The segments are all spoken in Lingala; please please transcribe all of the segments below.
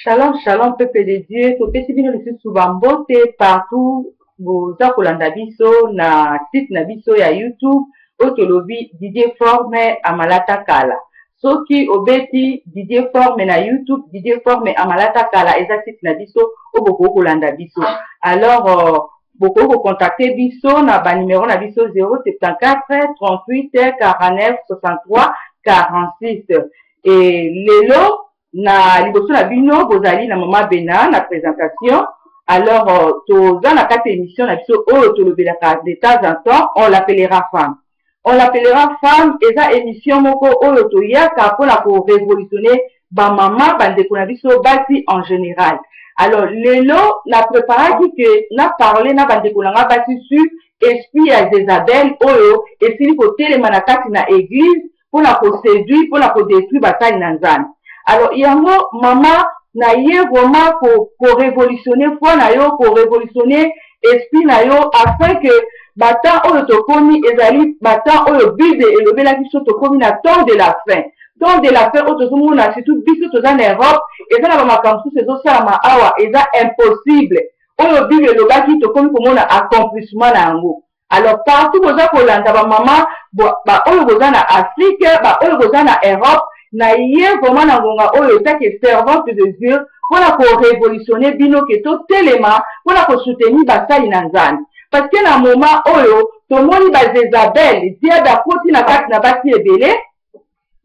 Shalom shalom peuple de Dieu, topesi bino lisusu ba mbote partout boza kolanda biso na site na biso ya YouTube oyo tolobi Didier Forme Amalata Kala. Soki obeti Didier Forme na YouTube, Didier Forme Amalata Kala eza site na biso oyo bokoki kolanda biso. Alors euh, bokoki kocontacte biso na ba numero na biso 074 38 49 63 46. Et lelo na liboso na bino bozali na mama Bena na presentation. Alors euh, toza na kati ya émission na biso oyo tolobelaka de temps en temps, on l'appellera femme. On l'appellera femme eza émission moko oyo toyaka mpona ko révolutionner ba mama bandeko na biso basi en général. Alors lelo na preparaki que na parler na bandeko na nga basi sur esprit ya Jezabel oyo esili kotelema na kati na église pona ko seduire pona ko detruire basali na nzambe. Alors yango mama na ye vraiment ko, ko revolutionner foi na yo, ko revolutionner esprit na yo afin que ba temps oyo tokomi ezali ba temps oyo Bible elobelaki biso, tokomi na temps de la fin. Temps de la fin oyo tozomona surtout biso toza na Europe, eza na ba makambo mosusu ezosalama awa eza impossible. Oyo Bible elobaki tokomi komona accomplissement na yango. Alors partout boza kolanda ba mama ba oyo boza na Afrique, ba oyo boza na Europe, na ye vraiment na ngonga oyo etake servante de Dieu pona ko révolutionner bino ke totelema pona ko soutenir basali na Nzambe. Parce que na moment oyo tomoni ba Jezabel, diable akoti na kati na basi ebele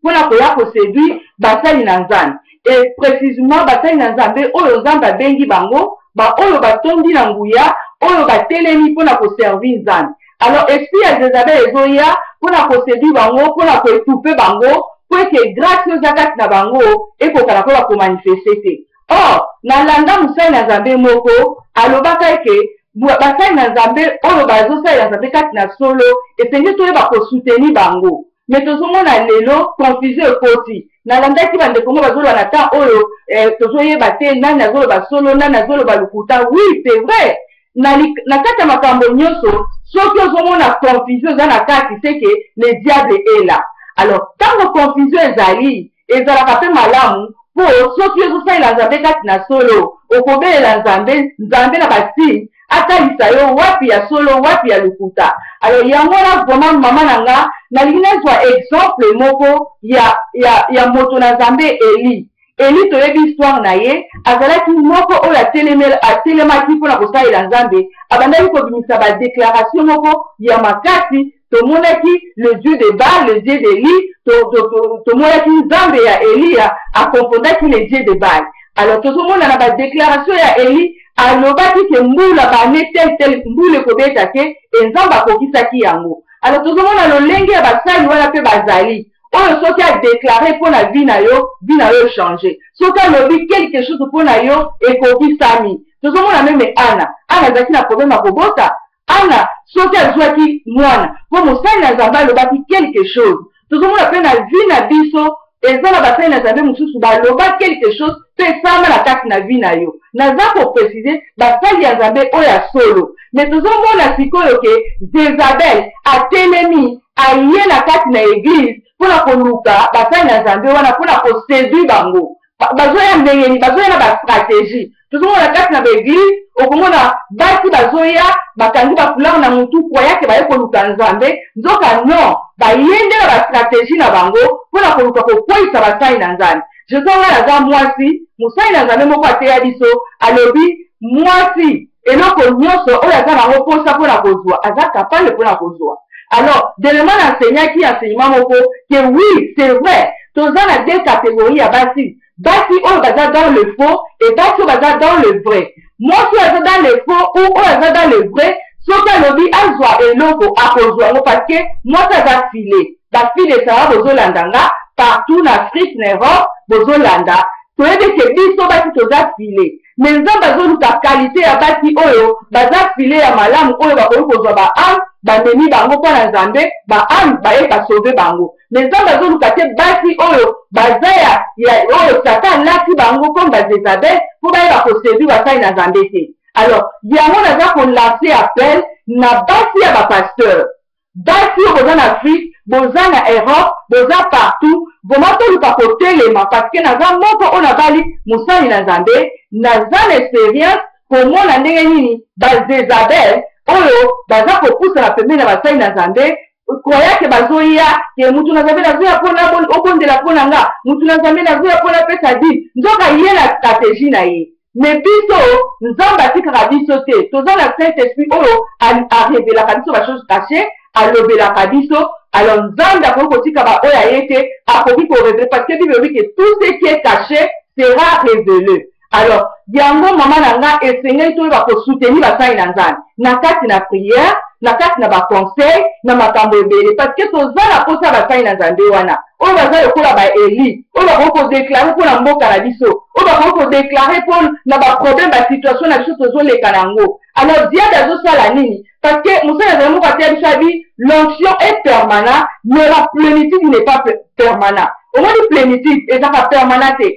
pona koya ko seduire basali na Nzambe. Et précisément basali na Nzambe oyo Nzambe abengi bango, ba oyo batondi na nguya, oyo batelemi pona ko servir Nzambe. Alors esprit ya Jezabel ezoya pona ko seduire bango, pona ko étouffer bango, po ete grâce oyo eza kati na bango ekokana po ba ko manifester te. Or nalanda mosali na Nzambe moko alobaka eke basali na Nzambe oyo bazosalela Nzambe kati na solo, esengeli toyeba ko soutenir bango. Mais tozomona lelo confusion ekoti. Nalandaki bandeko ngo bazoloba na temps oyo eh, tozoyeba te nani azoloba solo nani azoloba lokuta. Oui, c'est vrai. Na, na kati ya makambo nyonso soki ozomona confusion eza na kati, c'est que le diable est là. Alors ntango confusion ezali, ezalaka mpe malamu mpo soki ozosalela Nzambe kati na solo, okobelela Nzambe, Nzambe na basigne atalisa yo wapi ya solo wapi ya lokuta. Alors yango wana vraiment mama na nga nalingi nazwa exemple moko ya, ya, ya moto na Nzambe Eli. Eli toyebi histoire na ye, azalaki moko oyo atelemaki mpona kosalela Nzambe, abandaki kobimisa ba declaration moko ya makasi. Tomonaki le Dieu de Baal, le Dieu d'Eli, tomonaki Nzambe ya Eliya akonfondaki le Dieu de Baal. Alors tozomona na ba declaration ya Eli, alobaki ke mbula ba année tel tel mbula ekobeta te, e Nzambe akokisaki yango. Alors tozomona lolenge ya basali wana pe bazali oyo soki a déclarer mpo na vie na yo, vie na yo changer. Soki alobi quelque chose mpo na yo ekokisami. Tozomona meme Anna, Anna azalaki na problème ya kobota. Anna soki azwaki mwana mpo mosali na Nzambe alobaki quelque chose. Tozomona pe na vie na biso eza na basali na Nzambe mosusu baloba quelque chose pe esalama na kati na vie na yo. Naza ko préciser basali ya Nzambe oyo ya solo. Mais tozomona sikoyo ke Jezabel atelemi aye na kati na église mpona koluka basali na Nzambe wana mpona ko séduire bango. Bazoya ndenge nini? Bazoya na ba stratégie. Tozomona kati na ba église, okomona basi bazoya bakangi ba foulard na mutu croyant ke baye koluka Nzambe, nzoka non, baye nde na ba stratégie na bango mpona koluka kokweyisa basali na Nzambe. Je crois nga naza mwasi, mosali na Nzambe moko ateya biso, alobi mwasi eloko nyonso oyo aza nango posa mpona kozwa, aza capable mpona kozwa. Alors dernièrement na enseignaki enseignement moko que oui c'est vrai, toza na deux catégories ya basi, basi oyo baza dans le faux et basi oyo baza dans le vrai. Mwasi oyo aza dans le faux ou oyo aza dans le vrai, soki alobi azwa eloko akozwa yango parce que mwasi aza file. Ba file esala bozolanda nga partout na Afrique na Europe bozolanda, toyebi ke biso basi toza file. Mais Nzambe azoluka qualité ya basi oyo baza file ya malamu oyo bakoki kozwa ba âme bamemi bango mpo na Nzambe, ba âme baye ba sauver bango. Mais Nzambe azoluka te basi oyo baza ya, ya oyo Satan alati bango comme ba Jezabel mpo bayeba ko séduire basali na Nzambe te. Alors yango naza ko lancer appel na basi ya ba pasteur, basi oyo boza na Afrique, Boza na Europe, boza partout, vraiment toluka kotelema, parce que naza moko oyo nabali mosali na Nzambe, naza na experience komona ndenge nini bazezabel oyo baza kopusana pembeni na basali na Nzambe, croyant ke bazoya ke mutu na Nzambe nazoya mpona obondela mpo na nga, mutu na Nzambe nazoya mpona apesa dime, nzoka ye na stratégie na ye. Mais biso Nzambe atikaka biso te, toza na Saint Esprit oyo arevelaka biso ba choses cachées, alobelaka biso. Alors Nzambe akoki kotika ba oyo aye te, akoki korevele, parce que Bible elobi ke tout ce qui est caché sera révélé. Alors yango mama na nga, esengeli toyeba kosoutenir basali na Nzambe na kati na prière, na kati na baconseil, na makambo ebele, parce que toza na posa ya basali na Nzambe wana oyo baza lokola baeli, oyo bakoki kodeklare mpo na mboka na biso, oyo bakoki kodeklare mpo na baproblème, basituation na biso tozoleka na yango. Alors diable azosala nini? Parce que mosali azali moko ateya biso, abi l'onction est permanent, mais la plénitude n'est pas permanent. Omoni, plénitude ezaka permanent te.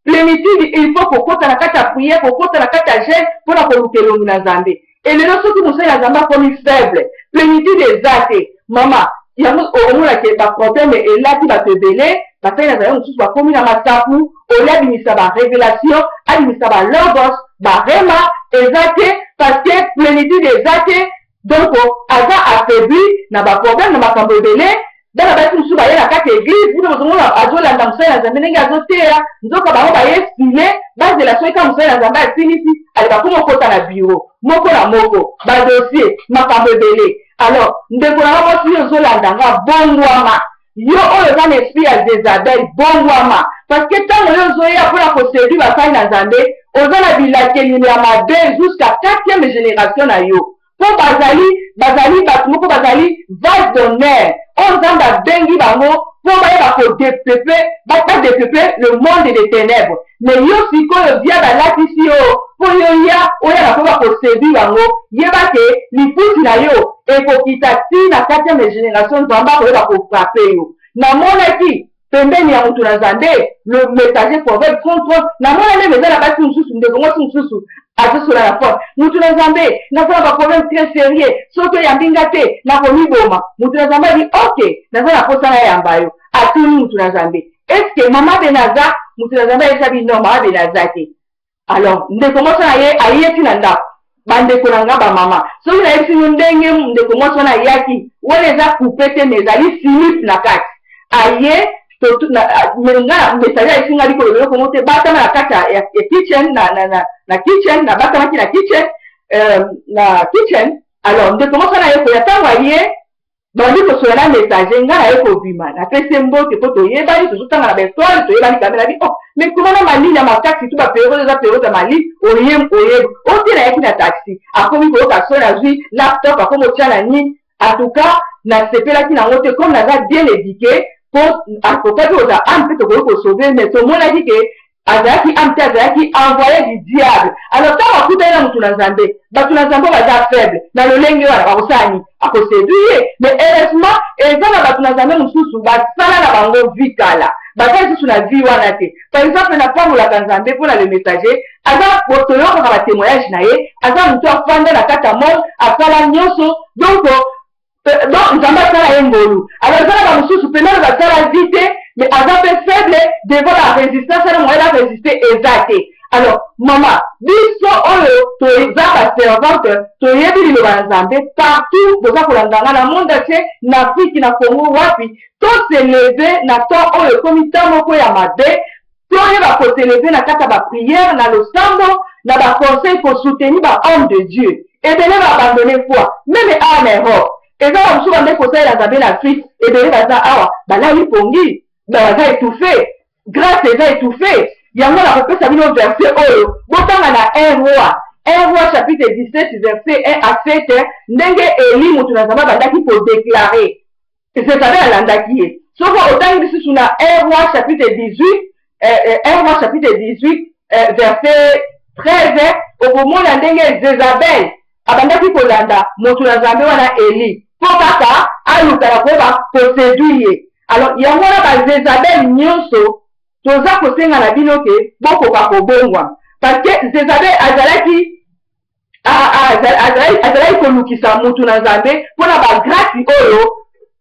Plénitude, il faut kokota na kati ya prière, kokota na kati ya jeûne mpona koluka elongi na Nzambe. Elelo soki mosali ya Nzambe akomi faible, plénitude eza te, mama. Yango omonake baproblème elati bato ebele. Basali na Nzambe mosusu bakomi na masapu oyo abimisa barévélation, abimisa balogos, barema eza te, parce que plénitude eza te. Donc aza affaibli na baproblème, na makambo ebele. Bana basi mosusu baye na kati ya église, bino bozomona azolanda mosali na Nzambe ndenge azoteya, nzoka bango baye file bazela soki kaka mosali na Nzambe asilisi, ale bakoma okota na bureau moko na moko, badossier, makambo ebele. Alors ndeko na nga mwasi, yo ozolanda nga, bongwama. Yo oyo oza na esprit ya Zezabel, bongwama, parce que ntango yo ozoya mpona koséduire basali na Nzambe, oza na bilakeli ya mabe jusqu'à quatrième génération na yo, mpo bazali bato moko bazali vase d'honneur oyo Nzambe abengi bango mpo bayeba kodepeupler, badepeupler le monde des ténèbres. Mais yo sikoyo diable alatisi yo mpo yo ya oya na koyeba koséduire bango. Yeba ke lifuti na yo ekokita ti na quatrième génération. Nzambe akoyeba kofrapper yo. Namonaki pembeni ya moto na Nzambe, le messager Proverbe 33, namona ndenge eza na basi mosusu. Ndeko mwasi mosusu azosola na phone: "Moto na Nzambe, naza na baproblème très sérieux, soki oyambi nga te, nakomiboma." Moto na Nzambe abi: "Ok, naza na posa nayamba yo." Atuni moto na Nzambe: "Est-ce mama Bene aza?" Moto na Nzambe ayesabi: "Non, mama Bene aza te." Alors ndeko mwasi wana ye ayeti na ndako. Bandeko na nga bamama, soki nayebisi yo ndenge ndeko mwasi wana ayaki wana, eza coupe te, mais ezali slip na kati. Aye nga, messager ayesi nga likolo eloko moko te, batama na kati ya kitchen, na kitchen, nabatamaki na kitchen, na kitchen. Alors ndeko mwasi wana aye koya. Ntango aye, bandi kosola na messager. Ngai naye kobima, napesi mbote mpo toyebani, tozotanga na baétoile, toyebani kame. Nabi: "Oh, mais koma na malili ya makasi tu, bapériode eza période ya malili." Oye oyebi ote, nayaki na taxi, akomi koyoka so nazwi laptop, akomi otya na nini. En tout cas nasepelaki nango te. Comme naza bien éduqué, mpo akokaki kozala âme mpe tokoki kosauver, mais tomonaki ke azalaki âme te, azalaki envoyé du diable. Alors ntango akutani na motu na Nzambe, bato na Nzambe oyo baza faible na lolenge wana, bakosala nini? Akoséduire ye. Mais heureusement eza na bato na Nzambe mosusu basala na bango vie kala, baza lisusu na vie wana te. Par exemple, napambolaka Nzambe mpona le messager, aza, toyokaka batémoignage na ye, aza motu afanda na kati ya monde, asala nyonso. Donc Nzambe asala ye ngolu. Alors eza na bamosusu pembeni basala vie te, mais aza mpe faible devant la résistance wana, moyen ya résister eza te. Alors mama, biso oyo toza baservante, toyebi liloba na Nzambe, partout boza kolanda nga na monde entier, na Afrique, na Congo, wapi, tos'élever na temps oyo ekomi ntan moko ya mabe. Toyeba kos'élever na kati ya baprière, na losambo, na baconseil, kosoutenir bahomme de Dieu. Ebele baabandonner foi, même awa na Europe eza bamosusu bande kosalela Nzambe na Afrique, ebele baza awa balali pongi, baza étouffé, grâce eza étouffé. Yango na kopesa bino verset oyo botanga na 1 Roi, 1 Roi chapitre 17, verset 1 à 7, ndenge Eli moto na Nzambe abandaki kodéclarer, Zezabel alandaki ye. Soki otangi lisusu na 1 Roi chapitre 18, 1 Roi chapitre 18, verset 13, okomona ndenge Zezabel abandaki kolanda moto na Nzambe wana Eli mpo kaka aluka na koyeba koséduire ye. Alors yango wana, bazezabel nyonso, toza kosenga na bino ke bokoka kobongwa, parce que Zezabel azalaki kolukisa motu na Nzambe mpona bagrâce oyo.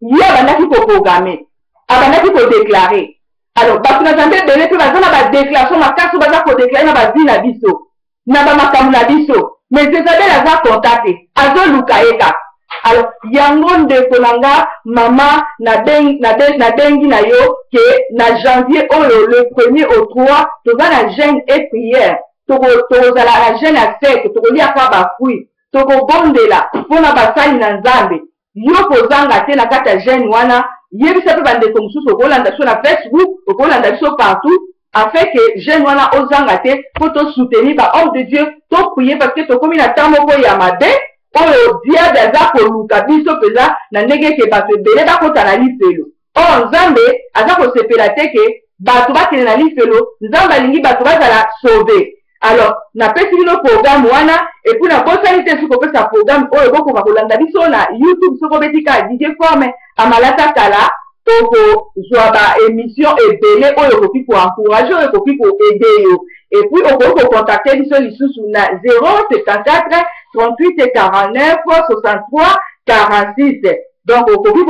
Ye abandaki koprograme, abandaki kodeklare. Alors bato na Nzambe ebele mpe baza na badéclaration makasi oyo baza kodeklare na bavie na biso, na bamakambo na biso, mais Jezabel aza konta te, azoluka ye kaka. Alors yango ndeko na nga mama, nabengi na yo ke na janvier oyo, le premier au 3, toza na jeûne et prière. Tokozala na jeûne ya sec, tokolia kaka bafruit, tokobondela mpona basali na Nzambe. Yo kozanga te na kati ya jeûne wana. Yebisa mpe bandeko mosusu, okolanda biso na Facebook, okolanda biso partout, afin que jeûne wana ozanga te, mpo tosoutenir ba homme de Dieu, toprier, parce que tokomi na temps moko ya mabe oyo diable aza koluka biso mpenza na ndenge ke bato ebele bakota na lifelo. Or Nzambe aza kosepela te ke bato bakende na lifelo. Nzambe alingi bato bazala sauve. Alors napesi bino programme wana, et puis nabosani te soki kopesa programme oyo bokoka kolanda biso na YouTube. Soki obeti kaka Didier Forme Amalata Kala, okozwa ba émission ebele oyo okoki koencourage, oyo ekoki koaider yo. Et puis okoki kocontacte biso lisusu na 074 38 49 63 46. Donc okoki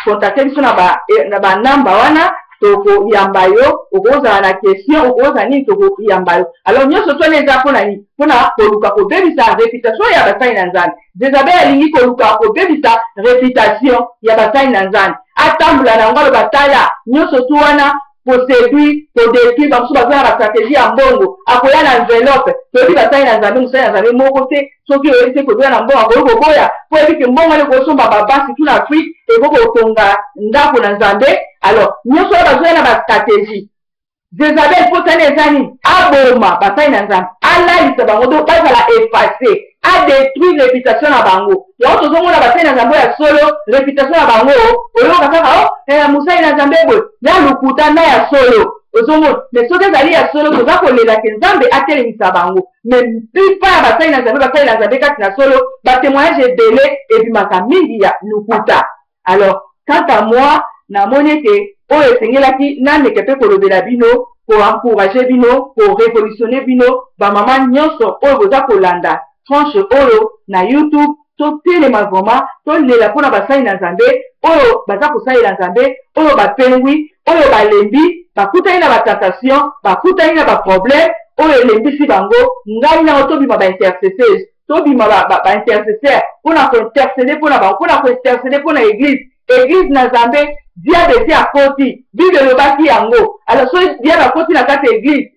kocontacte biso na banamba wana, tokoyamba yo. Okozala na question, okozala nini, tokoyamba yo. Alors nyonso twana eza mpona nini? Mpona koluka kobebisa réputation ya basali na Nzambe. Jezabel alingi koluka kobebisa réputation ya basali na Nzambe, atambola na yango, aloba tala nyonso tu wana, koséduire, kodétruire. Bamosusu baza na bastratégie ya mbongo, akoya na enveloppe. Toyebi basali na Nzambe, mosali na Nzambe moko te, soki oyebi te kozoya na mbongo, akoki koboya, po oyebi ke mbongo wana ekosomba babasi tu na Afrique, ekoki kotonga ndako na Nzambe. Alors nyonso oyo bazoya na bastratégie. Jezabel mposani eza nini? Aboma basali na Nzambe, alalisa bango, donc bazala efface, adétruire réputation na bango. Yango tozomona basali na Nzambe ya solo, réputation na bango oyoka kaka o oh, mosali na Nzambe boye na lokuta na ya solo ozomona. Mais soki ezali ya solo, toza kolela ke Nzambe atelemisa bango. Mais plupart ya basali na Nzambe, basali na Nzambe kati na solo, batémoignage ebele ebimaka mingi ya lokuta. Alors quant à moi, namoni ete oyo esengelaki nameka mpe kolobela bino, koencourage bino, korévolutionne bino, bamama nyonso oyo boza kolanda tranche oyo na YouTube. Totelema vraiment, tolela mpona basali na Nzambe oyo baza kosalela Nzambe, oyo bapengwi, oyo balembi, bakutani na batentation, bakutani na baproblème oyo elembisi bango. Ngai nango tobima baintercesseuse, tobima baintercesseur mpona kointercéder mpona bango, mpona kointercéder mpona église, église na Nzambe. Diable esi akoti, Bible elobaki yango. Alors soki diable akoti na kati ya église,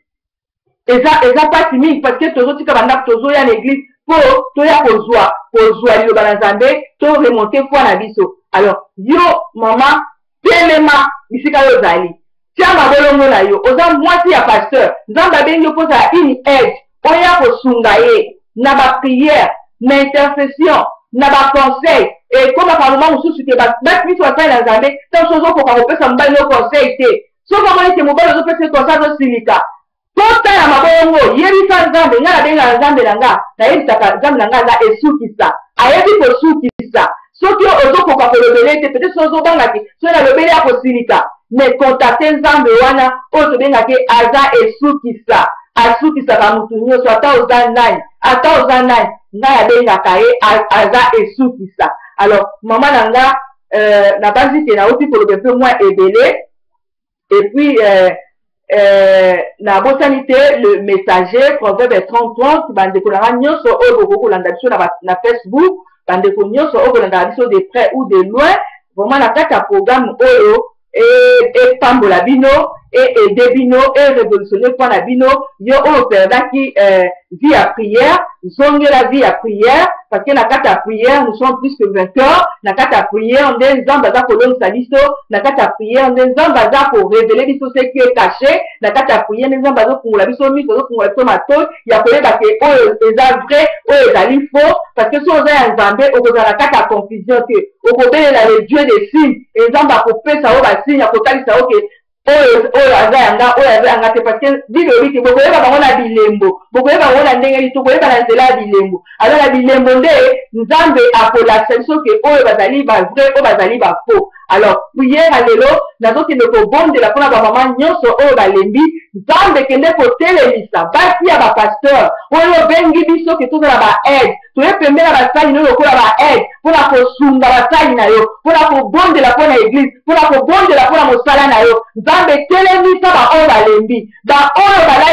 eza mpasi mingi, parce que tozotika bandako, tozoya na église mpo toya kozwa liloba na Nzambe, to remonte foi na biso. Alors yo mama, telema bisika oyo ozali, tia mabolongo na yo. Oza mwasi ya pasteur, Nzambe abengi yo mpo ozala une aide, oya kosunga ye na baprière, na intercession, na baconseil. Ekomaka moma mosusu ke basi biso basali na Nzambe, ntango so ozokoka kopesa mobali no conseil te, soki omoni ke mobali ozopesa ye conseil azosilika, totala mabolongo, yebisa Nzambe. Ngai nabengaka Nzambe na nga, nayebisaka Nzambe na nga, aza esukisa, ayebi kosukisa. Soki ozokoka kolobela ete peut-être soki ozobangaki soki nalobeli akosilika, mais contacte Nzambe wana oyo tobengaki aza esukisa, asukisaka motu nyonso, ata oza nani, ata oza nani. Ngai abengaka ye aza esukisa. Alors mama na nga, nabanzi te nauti koloba mpe mwa ebele. Et puis nabosani te le messager, Proverbe 30 30. Bandeko na nga nyonso oyo bokoki kolanda biso na Facebook, bandeko nyonso oyo bolandaka biso de près ou de loin, vraiment na kati ya programme oyo epambola bino, eaide bino, erévolutionne mpo na bino. Yo oyo operdaki vie ya prière, zongela vie ya prière, parce que na kati ya prière, nous sommes plus que vainqueurs. Na kati ya prière nde Nzambe aza kolongisa biso, na kati ya prière nde Nzambe aza korévéler biso ce qui est caché, na kati ya prière nde Nzambe azofungola biso miso, azofungola biso matoi ya koyeba ke oyo eza vrai, oyo ezali faux. Parce que soki oza ya Nzambe, okozala na kati ya confusion te. Okobelela le Dieu des signes e Nzambe akopesa oyo basigne, akotalisa yo ke oyo aza yanga, oyo aza yanga te. Parce que Bible elobi te bokoyeba bango na bilembo. Bokoyeba bango na ndenge nini? Tokoyeba na nzela ya bilembo. Alors na bilembo nde Nzambe akolakisa biso ke oyo bazali bavrai, oyo bazali bafaux. Alors prière ya lelo, nazokende kobondela mpona bamama nyonso oyo balembi. Nzambe, kende kotelemisa basi ya bapasteur oyo obengi biso ke tozala ba-aide. Toye pembeni ya basali na yo lokola ba-aide mpona kosunga basali na yo, mpona kobondela mpona église, mpona kobondela mpona mosala na yo. Nzambe, telemisa baoyo balembi, baoyo balali.